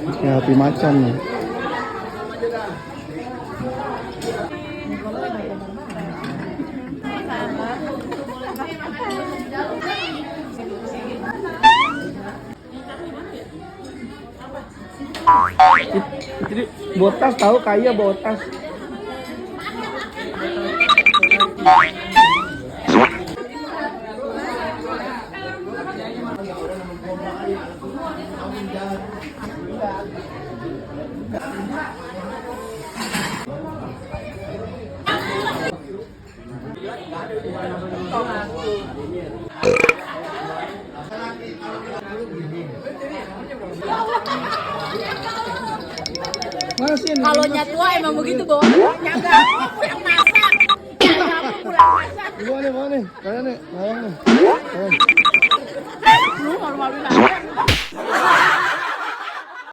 Ya, api macan nih. Jadi botas tahu kaya botas. Masih Kalau nyatua emang begitu, Bo. Jaga aku yang masak. Jaga aku pulang masak. Bawa nih, kalian nih, layang nih. Lu malu-maluin aja.